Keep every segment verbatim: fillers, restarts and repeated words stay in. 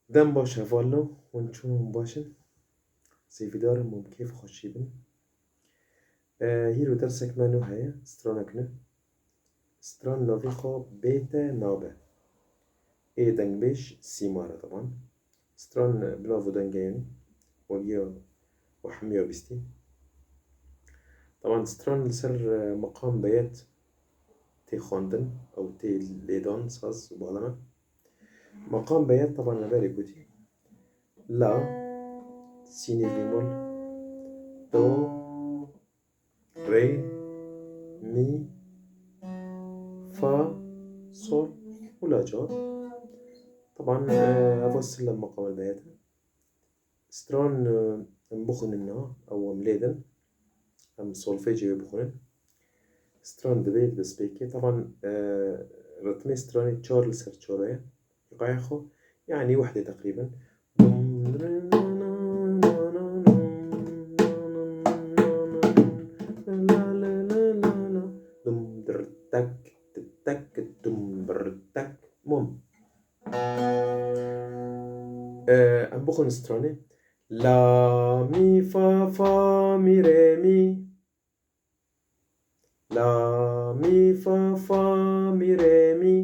Dem baş hevalno, hûn çûn hûn baş in? Sêvîdar im hûn bi kêf xweşî bin. E, hîro dersek me nû heye, stranek nû. Stran navê xwe bête nabe. Ê dengbêj Sîmar e, teban. Stran bi nav û dengê wî, wegiya û hemiya bîstî. Teban stran li ser, e, meqam beyet tê xwendin, ew tê lêdan, saz û baleme. Meqam beyet teban me berê gotî. La, sînê bîmol, do, rê, mî, fa, sol û la çar. Teban, e, eva sila meqam el beyet e. Stran, e, em bixwînin niha, ew em lê din. Em solfêcê wê bixwînin. Stran divê destpêkê. Teban, e, ritmê stranê çar li ser çar e. Îqaya xwe, yanî wehdê teqrîben. Dum, dum, dir, tak, tak, dum, bir, tak. Mum. E, em bixwin stranê. La, mî, fa, fa, mî, rê, mî. La, mî, fa, fa, mî, rê, mî.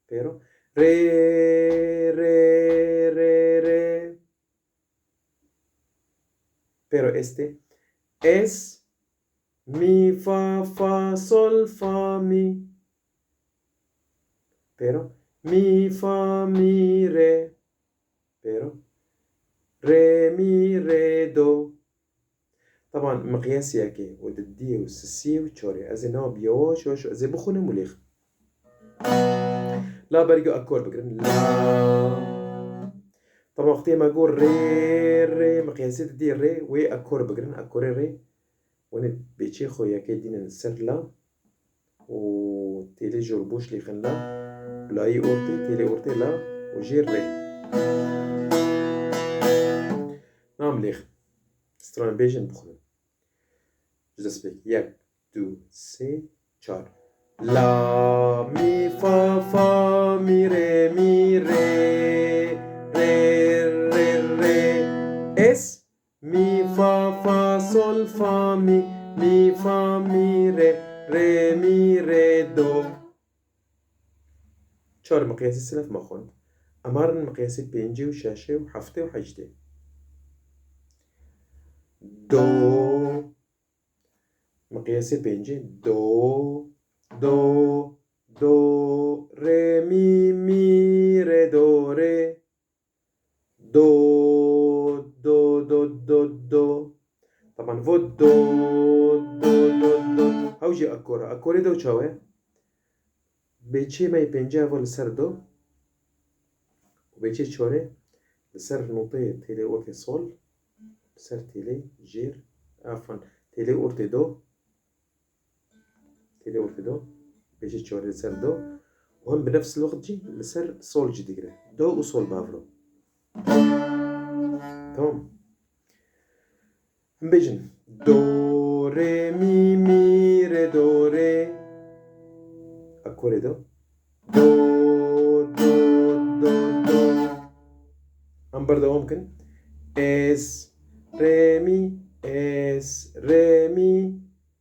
Pêro. Rê, rê, rê, rê. Pêro estê. Es, mî, fa, fa, sol, fa, mî. Pêro. Mî, fa, mî, rê. Pêro. Rê, mî, rê, do. Teban miqyasê yekê û didiyê û sisiyê û çarê. Ez ê niha bi yavaş yavaş ez ê bixwînim û lêxim. La bergî akor bigirin. La. Teban wextê me got rê, rê, miqyasê didiyê rê, wê akor bigirin. Akorê rê. Hûn ê bêçê xwe yekê dînin ser la û têlê jor boş lêxin la. Layî ortê, têlê ortê la û jêr rê. Nam lêx. Stran bêjin bixwin. Ji destpêkê. Yek, du, sê, çar. La, mî, fa, fa, mî, rê, mî, rê, rê, rê, rê. Es, mî, fa, fa, sol, fa, mî, mî, fa, mî, rê, rê, mî, rê, do. Çar miqyasê silef me xwend. Em herin miqyasê pêncê û şeşê û heftê û heştê. Do. Miqyasê pêncê. Do, do, do, rê, mî, mî, rê, do, rê. Do, do, do, do, do. Teban vo do, do, do, do. Hew jî akor e. Akorê do çawa ye? Bêçê me yê pêncê evo li ser do. Û bêçê çarê li ser noteyê têlê ortê sol. Li ser têlê jêr. Afan. Têlê ortê do. Têlê ortê do. Bêçê çarê li ser do. Û hem bi nefs lwext jî li ser sol jî digire. Do û sol bavro. Tamam. Em bêjin. Do, rê, mî, mî, rê, do, rê. Akorê do. Do, do, do, do. Em berdewam kin. Es, rê, mî, es, rê, mî,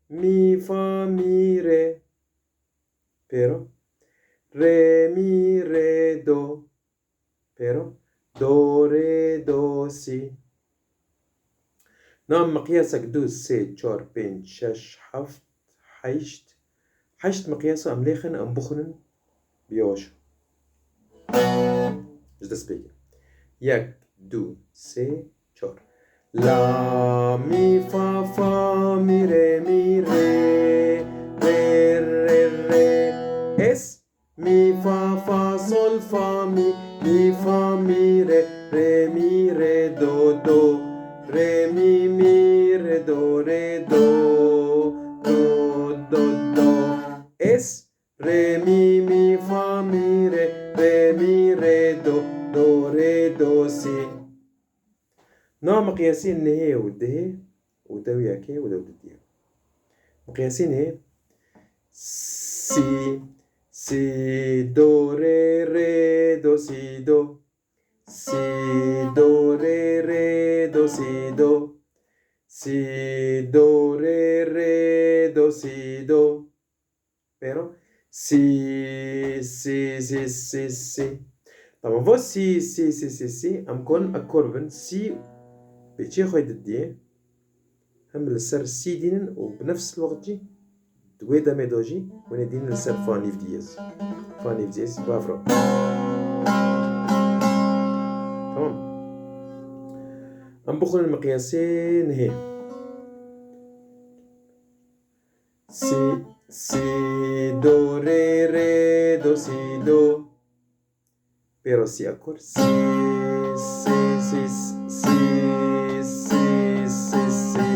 mî, fa, mî, rê. Pêro. Rê, mî, rê, do. Pêro. Do, rê, do, sî. Niha miqyasek du, sê, çar, pênc, şeş, heft, heşt. Heşt miqyasa em lêxin, em bixwînin bi yavaş. Ji destpêkê. Yek, du, sê, çar. La, mî, fa, fa, mî, rê, mî, rê, rê, rê, rê. Es, mî, fa, fa, sol, fa, mî, mî, fa, mî, rê, rê, mî, rê, do, do, rê, mî, mî, rê, do, rê, do, do, do, do. Es, rê, mî, mî, fa, mî, rê, rê, mî, rê, do, do, rê, do, sî. Niha miqyasî nihê û dihê û dew yekê û dew didiyê. Miqyasî nihê sî, sî, do, rê, rê, do, sî, do. Si, do, re, re, do, si, do. Si, do, re, re, do, si, do. Pêro. Si, si, si, si, si. Tamam, vo si, si, si, si, si. Em kon akor bin. Si, pêçê xwe didiyê. Hem li ser si dînin û bi nefs wextî di wê demê de jî hûn ê dînin li ser fa nîv diyez. Fa nîv diyez, bavro. Tamam. Em bixwînin miqyasê nihê. Si, si, do, re, re, do, si, do. Pêro si akor. Si, si, si, si, si, si, si.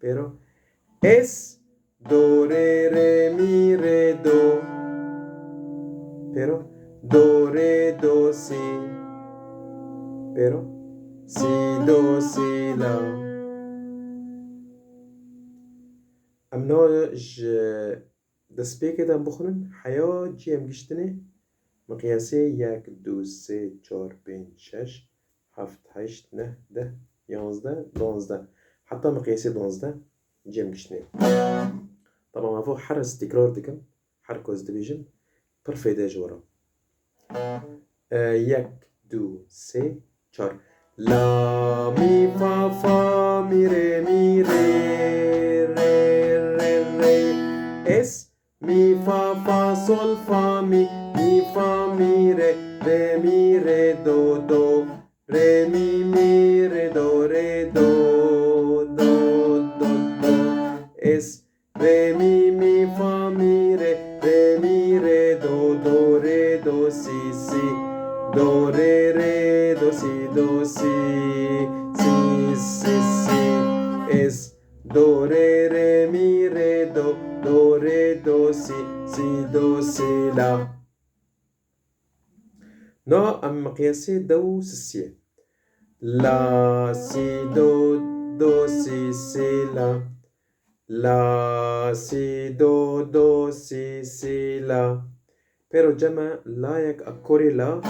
Pêro. Es, do, re, re, mi, re, do. Pêro. Do, re, do, si. Pêro. Si, do, si, la. Em no ji destpêkê de em bixwînin, heya cî em giştinê, miqyasê yek, du, sê, çar, pênc, şeş, heft, heşt, neh, deh, yanzdeh, duwazdeh. Heta miqyasê duwazdeh cî em giştinê. Tamam, evo her ez tekrar dikim, her ku ez dibêjim, pir fêde ji we re. E, yek, du, sê, çar. La, mi, fa, fa, mi, re, mi, re, re, re, re. Es, mi, fa, fa, sol, fa, mi, mi, fa, mi, re, re, mi, re, do, do, re, mi, mi, re, do, re, do, do, do, do. Es, re, mi, mi, fa, mi, re, re, mi, re, do, do, re, do, si, si, do, re, re, do, si, do, si, si, si, si. Es, do, re, re, mi, re, do, do, re, do, si, si, do, si, la. No em miqyasê dew sisiyê. La, si, do, do, si, si, la. La, si, do, do, si, si, la. Pêro cem e, layek akorê la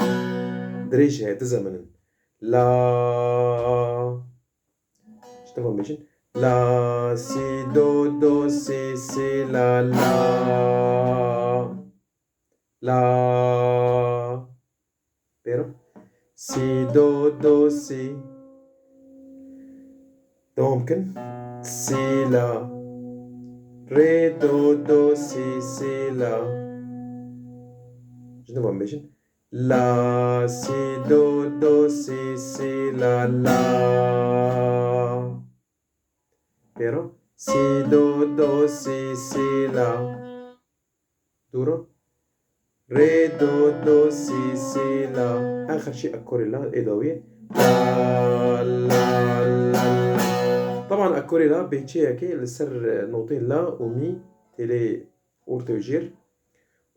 dirêj heye, dizemin in. La. Ji te ve bêjin. La, si, do, do, si, si, la, la. La. Pêro. Si, do, do, si. Dewam kin. Si, la. Rê, do, do, si, si, la. Ji nû ve bêjin. La, si, do, do, si, si, la, la. Pêro. Si, do, do, si, si, la. Dûro. Rê, do, do, si, si, la. Axir jî akorê la ê dawiyê. La, la, la, la. Taban akorê la pêçeyekê li ser, e, notê la û mî têlê ortê û jêr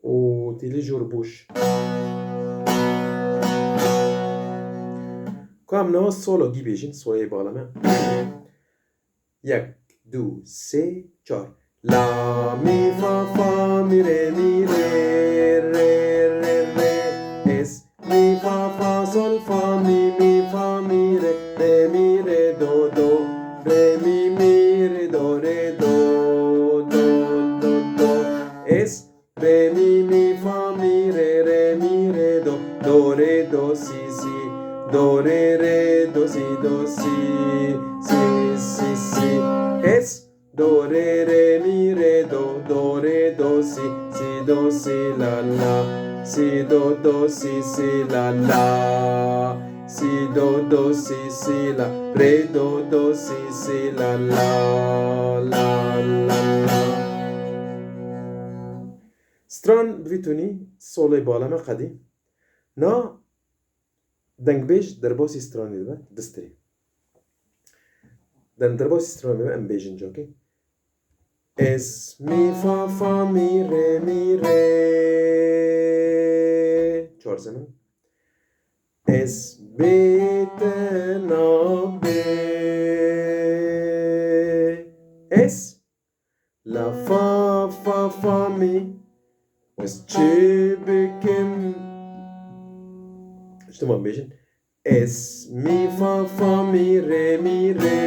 û têlê jor boş. Ku em niha solo gî bêjin, soyê baleme. Yek, du, sê, çar. La, mi, fa, fa, mi, re, mi, re, re, re, re. Es, mi, fa, fa, sol, fa, mi, mi, fa, mi, re, re, mi, re, do, do, re, mi, mi, re, do, re, do, do, do, do. Es, re, mi, mi, fa, mi, re, re, mi, re, do, do, re, do, si, si, do, re, re, do, si, do, si, si, si, si. Es, do, re, re, mi, re, do, do, re, do, si, si, do, si, la, la, si, do, do, si, si, la, la, si, do, do, si, si, la, re, do, do, si, si, la, la, la, la, la. Stran bi vî tunî solê baleme qedî. Na dengbêj derbasî stranê dibe, distirê. Dem derbasî stranê dibe, em bêjin cokê. Es, mi, fa, fa, mi, re, mi, re. Çar zemin. Ez bê te nabê. Es. La, fa, fa, fa, mi. Ez çi bikim? Tamam, bêjin. Es, mi, fa, fa, mi, re, mi, re.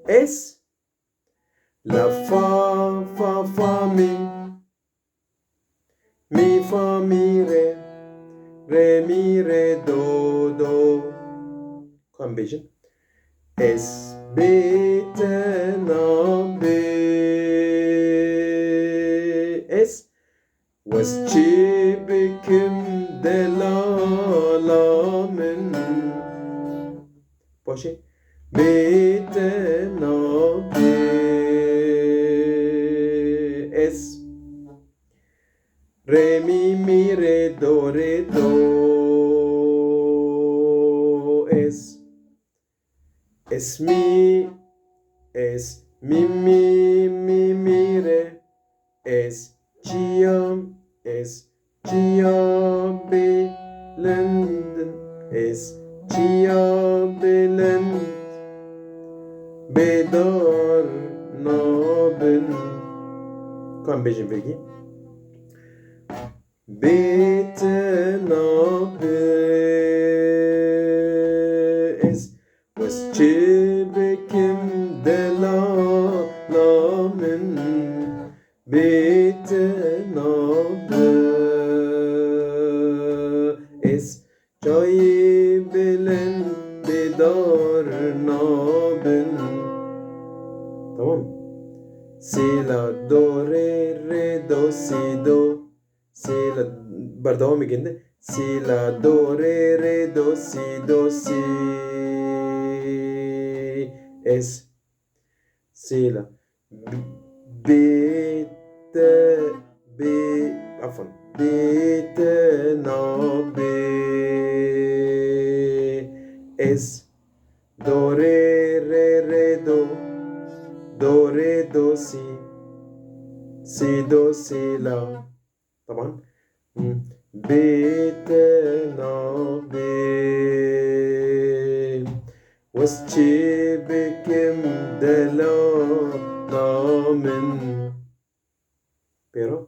Es. La, fa, fa, fa, mi. Mi, fa, mi, re. Re, mi, re, do, do. Ka em bêjin. Ez bê te nabê. Ez wez çi bikim delala min. Paşê bê te nabê. Ez. Re, mi, mi, re, do, re, do. Ez. Ez, mi, ez, mi, mi, mi, mi, re. Ez çiya, ez çiya bilind, ez çiya bilind bêdar nabin. Ka em bêjin vêgî. Bê te nabe ez wez çi bikim delala min. Bê te nabe ez çayê bilind bêdar nabin. Tamam. Sê la do rê rê do sê do. Sê la, berdewamê ginde. Sê la do rê rê do sê do sê. Ez. Sê la. B-, bê te, bê, afan. Bê te nabê. Ez. Do rê rê rê do. Do rê do sê. Sê do sê la. Taban. Bê te nabê. Wez çi bikim delala min. Pêro.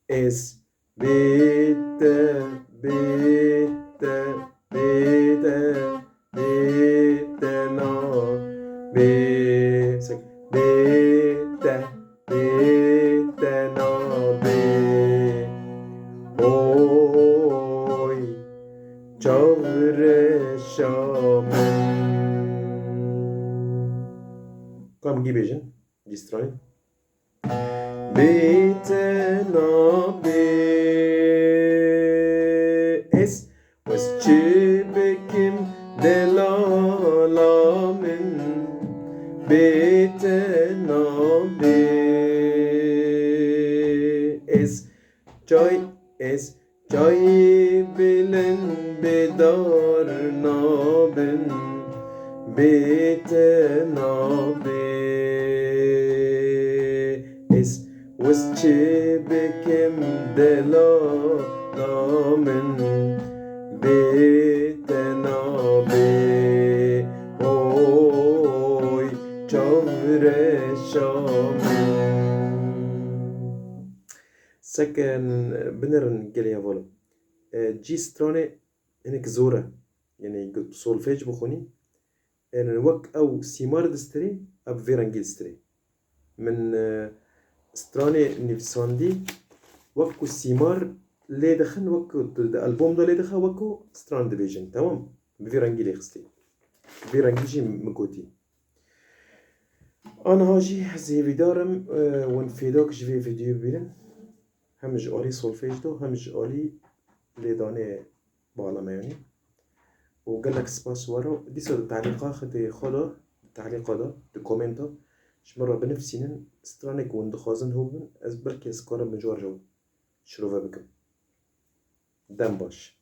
Ez bê te, bê te, bê te, bê te nabê. Sek. Bê te, bê te nabê. Oy, çavreşa min. Ka em gî bêjin, gî stranê. Bê te nabê ez wez çi bikim delala min. Bê te nabê ez çay, ez çayê bilind bêdar nabin. Bê te nabê ez wez çi bikim delala min. Bê te nabê oy çavreşa min. Sek, e, binirin gelê hevalin. E, cî stranê hinek zor e. Yanî ku solfej bixwînî, yanî wek ew sîmar distirê, ew bi vê rengî distirê. Min, e, stranê nivîsandî, wek ku sîmar lê dixin, wek ku di, di albom de lê dixe, wek ku stran dibêjin. Temam? Bi vî rengî lê xistî. Bi vî rengî jî min gotî. Aniha jî ez hêvîdar im, e, hûn fêdak ji vê vîdeoyê bibînin. Hem ji alî solfej de, hem ji alî lêdanê bala me yanî. Û gelek spas we re. Dîsa di telîqa xwe de, di telîqa de, di komenta ji min re binivîsînin, stranek hûn dixwazin hûn bin, ez belkî ez karim bi ji we re şirove bikim. Dem baş.